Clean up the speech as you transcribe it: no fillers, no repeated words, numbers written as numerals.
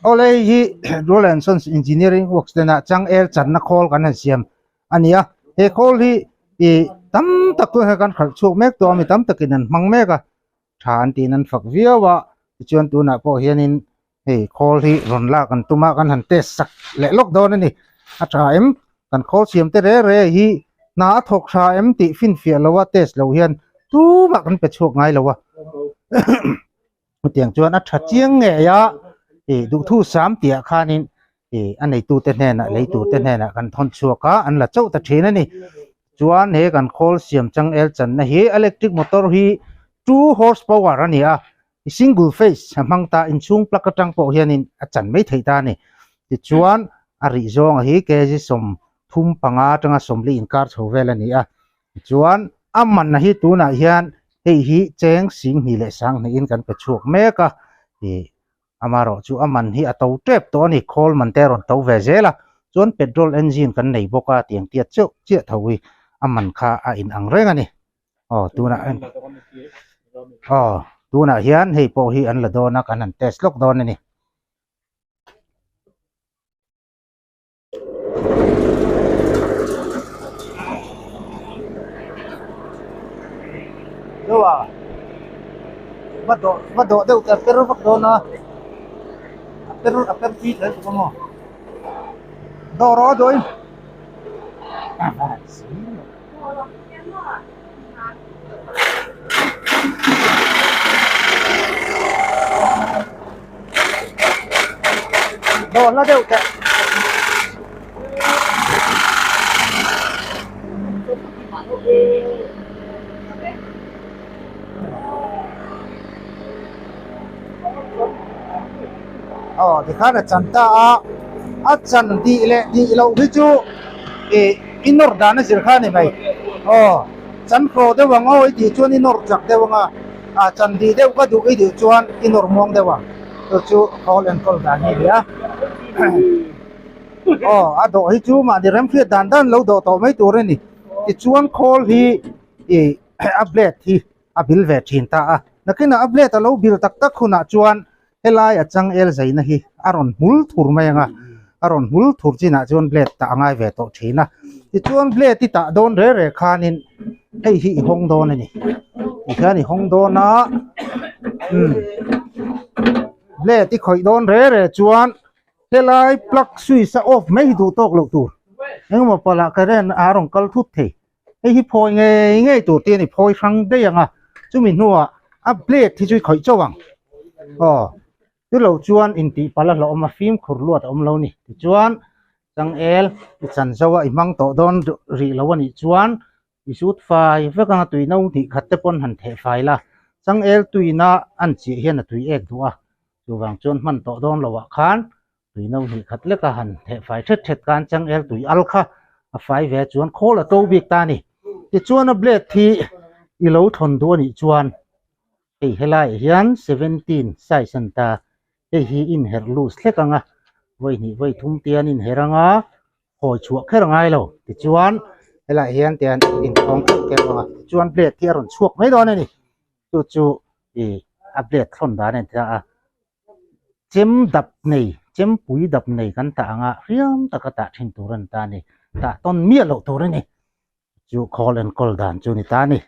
Awle hei hi Rural and Sons Engineering Works tena changel channa khawl kan han siam a ni a, he khawl hi ih tam tak tunah hian kan hralh chhuak mek tawh a mi tam takin an hmang mek a, tha an tiin an fak viau a, tichuan tunah pawh hianin hei khawl hi rawn lak an tum a kan han test sak leh lawk dawn a ni, a tha em kan khawl siam te re re hi hna a thawk tha em tih finfiah lo a test lo hian tumah kan pe chhuak ngai lo a. Chutiang chuan a tha chiang ngei a, ih duhthu sam tih ah khanin ih a neitute hnenah leitute hnenah kan thawn chhuak a, an la chauh ta thin a ni. Chuan he kan khawl siam changel channa hi electric motor hi two horse power a ni a, single phase a hmang ta inchhung plug atang pawh hianin a chan mai theih ta a ni. Tichuan a rih zawnga hi kg 35 atanga 40 inkar chho vel a ni a. Chuan a manna hi tunah hian hei hi cheng sing hnih leh sang hnihin kan pe chhuak mek a, ih amaherawh chu a man hi a to tep tawh a ni, khawl man te a rawn to ve zel a, chuan petrol engine kan nei bawk a tiang tiat cheuh chiah tho hi a man kha a inang reng a ni. Aw tunah aw tunah hian hei pawh hi an la dawn a kan han test lawk dawn a ni. Deuh a va dawh va dawh deuh te a per vak dawn a a per a per tui hle bawk a maw dawh rawh a dawh in Dawh hla deuh teh. Aw tikhan a chan ta a, a chan dih leh dih loh hi chu ih i nawr dan a zir kha a ni mai. Aw chan hraw deuh ang aw i tih chuan i nawr chak deuh ang a, a chan dih deuh ka duh i duh chuan i nawr muang deuh ang. Chu chu khawl enkawl dan hi a ni a. Aw a dawh hi chu mahni remhriat dan dan lo dawh tawh mai tur a ni. Tichuan khawl hi ih a blade hi a bil ve thin ta a. Nakinah a blade a lo bil tak tak hunah chuan helai a changel zaina hi a rawn hmul thur mai ang a, a rawn hmul thur chinah chuan blade tah a ngai ve tawh thin a. Tichuan blade i tah dawn re re khanin hei hi i hawng dawn a ni. Tikhian i hawng dawn a, umm blade i khawih dawn re re chuan helai plug switch a off mai hi duh tawk loh tur. Engemaw palh ah current a rawn kal thut thei. Hei hi phawi ngei ngei tur te a ni phawi hrang daih ang a chumi hnuah a blade hi chu i khawih chauh ang aw chulo chuan intih palh a hlauhawm a fimkhur luat a awm lo a ni tichuan changel i chan zo a i hmang tawh dawn rih lo a nih chuan i sut fai vek ang a tui no hnih khat te pawn han theh fai la changel tuina an chiah hian a tui ek duh a chuvang chuan hman tawh dawn loh ah khan tui no hnih khat lek a han theh fai thet thet khan changel tui al kha a fai ve chuan khawl a to bik ta a ni tichuan a blade hi i lo thawn duh a nih chuan hei helaiah hian 17 size a ni ta hei hi inherh loose hlek ang a vawi hnih vawi thum te an inherh ang a hawi chhuah kher a ngai lo tichuan helaiah hian tian inkhawng keuh keuh ang a tichuan blade hi a rawn chhuak mai dawn a ni chu chu ih a blade thawn dan a ni ta a. Chem dap nei, chempui dap nei kan tah anga hriam taka tah thin tur a ni ta a ni. Tah tawn miah loh tur a ni. Chu khawl enkawl dan chu a ni ta a ni.